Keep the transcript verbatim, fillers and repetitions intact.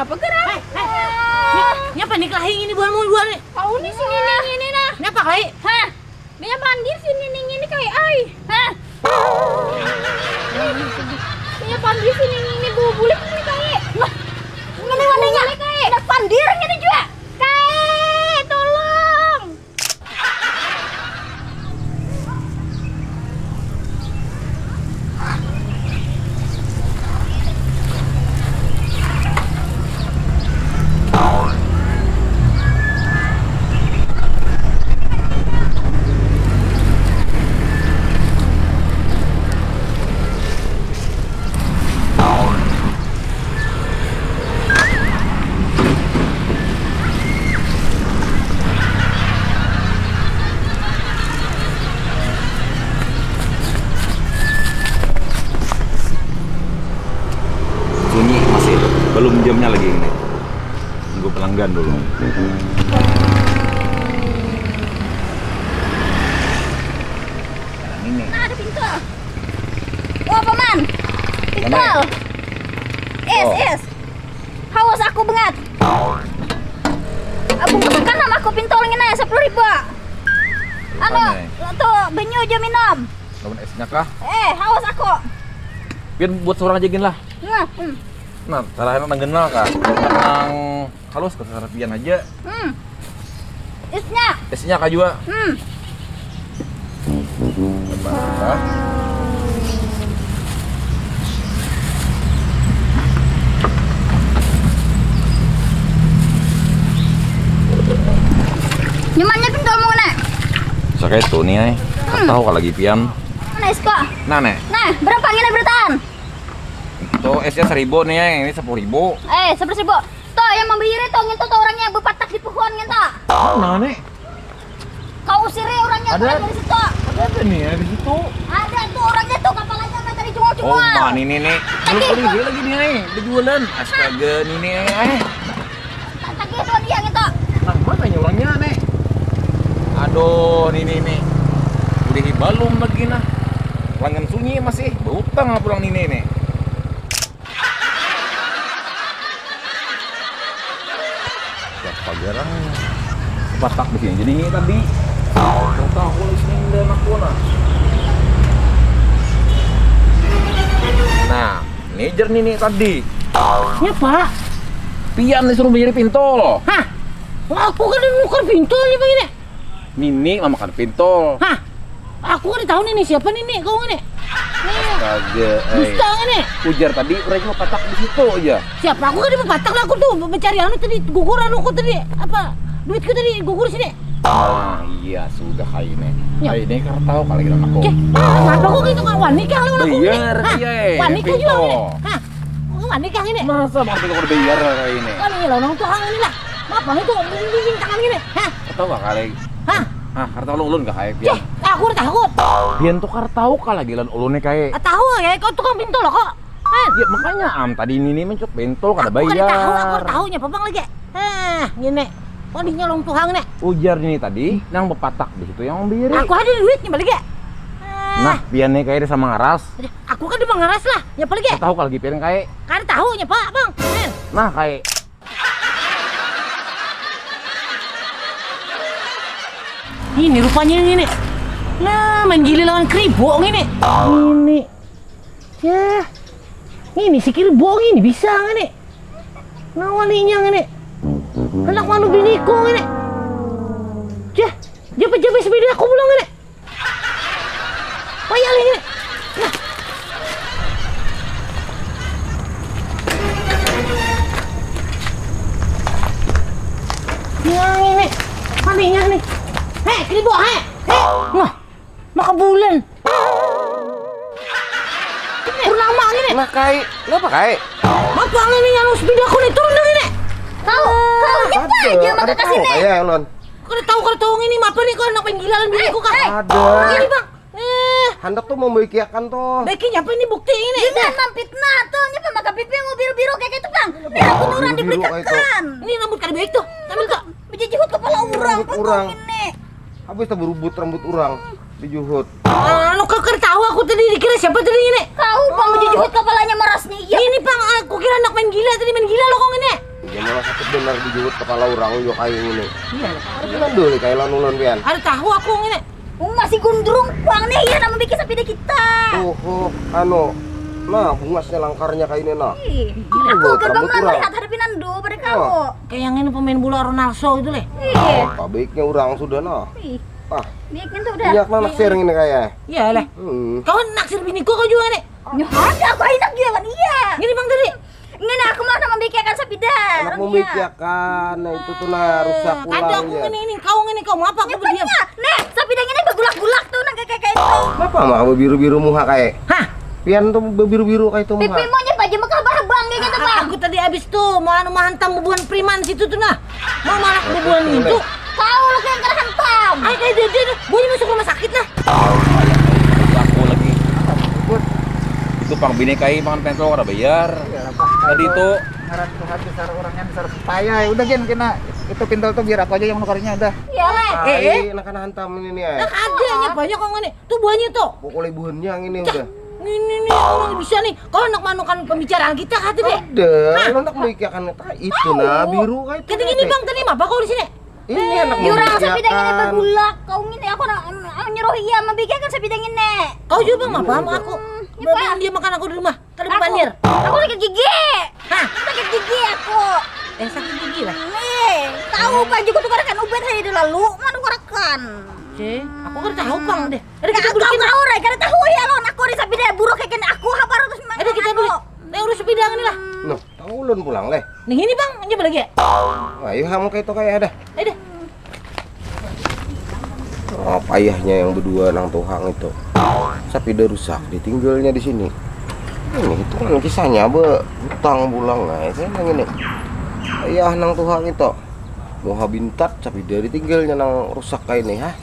Apa gerak? Hei, hei. Nya, nya panik lah ini buhanmu dua nih. Kau nih si Nining ini nah. Nya apa, Kai? Hah? Dia pandir si Nining ini, Kai, ai. Hah? Dia pandir si Nining ini, bau bulik ini, Kai. Wah, ini warnanya. Bau bulik, Kai. Ada pandir ini juga. Kai, tolong. Sunyi masih, belum jamnya lagi ini. Tunggu pelanggan dulu. Ini. Nah, ada pintu. Wah, paman. Pintol. Es, oh. Es. Haus aku banget. Aku bukakan nama aku pintol ngini sepuluh ribu. Anu, tuh banyu aja minum. Lawan esnya kah? Eh, haus aku. Pian buat seorang aja gin lah. Nah, hmm. Nah, cara enak nang kenal kah? Nang halus ke cara pian aja. Hmm. Isnya. Esnya kah juga? Hmm. Coba, coba. Nyamannya pintolmu, Nek. Sakit tuh nih, ay. Hmm. Tahu kalau lagi pian. Mana es kok? Nah, Nek. Nah, berapa ini berataan? Tuh, esnya seribu nih, ay. Ini sepuluh ribu. Eh, sepuluh ribu. Tuh, yang membayar itu ngintu tuh orangnya bepatak di pohon ngintu. Mana nih? Kau sih, Ri, orangnya. Ada. Bukan dari situ. Ada nih ya di situ. Ada tuh orangnya tuh, kepalanya sampai tadi cungul-cungul. Oh, mana ini nih? Belum, lagi dia lagi nih, ay. Berjualan. Astaga, ini nih, ay. Tak, tak gitu dia gitu. Nah, mana nih orangnya nih? Aduh, ini nih. Udah balum lagi nah. Langan sunyi masih, berutang pulang ini nih. Siapa garang? Batak di sini. Jadi ini tadi. Kau tahu ini dan aku nah. Nah, ini jer nini tadi. Siapa? Pian disuruh menjadi pintol. Hah? Aku kan nukar pintol nih begini. Nini mamakan pintol. Hah? Aku kada tahu nini siapa nini kau ngini. Astaga, eh. Dusta ngini. Ujar tadi urang cuma patak di situ aja. Siapa? Aku kada bapatak lah, aku tuh mencari anu tadi, gugur anu ku tadi, apa? Duitku tadi gugur sini. Ah, iya sudah kayak ini. Ya. Kayak ini kada tahu kalau kita aku. Cih, apa kok gitu kawan nikah lawan aku ngini? Bayar, hah? Iya, iya, wani kah juga pintol. Ngini? Hah? Kok wani kah ngini? Masa bang pintol kada bayar kayak ini? Wani lawan orang tuha ngini lah. Apa itu? Ini tangan ngini. Hah? Tahu gak kali? Hah? Ah, kada tahu ulun gak kayak pian. Cih, aku udah takut. Pian tuh kada tahu kah lagi lawan ulun nih kayak. Ah, tahu ya, kau tukang pintol loh kok. Hah? Ya makanya am tadi ini nih mencuk pintol kada bayar. Aku kada tahu, aku kada tahu nya papang lagi. Hah, ngini. Kok dinya long tuhang nih? Ujar ini tadi, nang bepatak di situ yang membayar. Aku ada duitnya balik ya. Hah. Nah, pian nih kayak sama ngaras. Aku kan di mangaras lah, ya balik ya. Tahu kah lagi pian kayak. Kada tahu nya pak bang. Hah. Nah, kayak. Ini rupanya ini nih. Nah, main gili lawan kribo ini. Ini. Yah. Ini si kribo ini bisa nggak nih? Nah, walinya nggak nih? Anak manu biniku ini. Yah, japa-japa sepeda aku pulang ini. Payah ini. Nah. Yang ini. Maminya nih. Hei, kribo, hei. Hei. Nah, maka bulan. Purnama ini. Nah, kai. Ngapa, kai? Maka angin ini anu sepeda aku nih turun dari ini. Kau, kau nyapa aja maka kasih nih. Kayak, Lon. Kada tahu, kada tahu ngini apa nih, kau anak pinggiran bini ku kah? Ada. Ini bang. Eh. Handak tuh membaiki akan tuh. Baiki nyapa ini bukti ini? Jangan mampitnah tuh, nyapa maka pipi mau biru-biru kayak itu bang. Ini rambut orang dibelikan. Ini rambut kada baik tuh. Ambil tuh. Bejejehut kepala orang. Rambut orang. Ini. Habis tuh berubut rambut orang dijuhut. Anu kau kada tahu aku tadi dikira siapa tadi ini? Kau bang bejejehut kepalanya maras nih. Iya. Ini bang aku kira anak main gila tadi, main gila loh kau ini. Kepala orang juga kayak ini. Iya. Ada dulu kayak lanulan pian. Ada tahu aku ini. Masih gundrung puang nih ya nama bikin sepeda kita. Oh, oh, anu. Nah, bungasnya langkarnya kayak ini nah. Ih, aku gagal melihat hadapi Nando pada kau. Kayak yang ini pemain bola Ronaldo itu leh. Iya. Oh, baiknya orang sudah nah. Ih. Ah. Baiknya tuh udah. Minyak nanak sering ini kayak. Iya lah. Hmm. Kau naksir biniku kau juga nih. Nyuhada aku enak juga kan iya. Ini bang tadi. Ngini aku mau nang mambikiakan sapida. Anak mambikiakan, nah itu tuh nah rusak pulang. Ada aku ngini ini, kau ngini kau mau apa aku berdiam. Nih, sapida ngini begulak-gulak tuh nang kayak kayak itu. Kenapa mah bebiru-biru muha kayak? Hah? Pian tuh bebiru-biru kayak itu muha. Pipimu aja baju mekah berbang kayak gitu bang. Aku tadi habis tuh mau anu menghantam bubuhan preman situ tuh nah. Mau malah bubuhan itu. Kau lu yang kena hantam. Ay, ay, ay, ay, ay. Bunyi masuk rumah sakit lah. Aku lagi. Itu pang bini kai makan pentol kada bayar. Iya, tadi itu ngaran Tuhan besar orangnya besar supaya ya udah gin kena itu pintel tuh biar aku aja yang nukarnya udah. Iya. Eh, eh. Nah, kan hantam ini nih ya. Nah, ada banyak kok ini. Tuh buahnya tuh. Pokoknya buahnya ini udah. Ini nih orang bisa nih. Kau nak manukan pembicaraan kita kata deh. Ada. Nah, nak mikirkan itu nah biru kayak itu. Kata gini bang, tadi apa kau di sini? Ini anak Yura asa bidang ini bergulak. Kau ngini aku nak aku nyuruh iya memikirkan sebidang ini. Kau juga mah paham aku. Berapa dia makan aku di rumah? Kada berpandir. Aku sakit gigi. Hah? Sakit gigi aku. Eh sakit gigi lah. Nih, tahu apa juga tukarakan ubat hari itu lalu, mana tukarakan. Cek, aku kada tahu pang deh. Ada kita bulu kau tahu rai, kada tahu ya lawan aku di sabida buruk kayak aku apa harus. Ada kita bulu. Nah, urus sepeda ini lah. Noh. Ulun pulang leh. Nih ini bang, coba lagi ya. Ayo ham kayak itu kayak ada. Ayo deh. Oh, payahnya yang berdua nang tuhang itu. Sapida rusak ditinggalnya di sini. Ini itu kan kisahnya be utang pulang nah itu yang ini. Ayah nang tuhang itu. Muha bintat sapida ditinggalnya nang rusak kayak ini ha.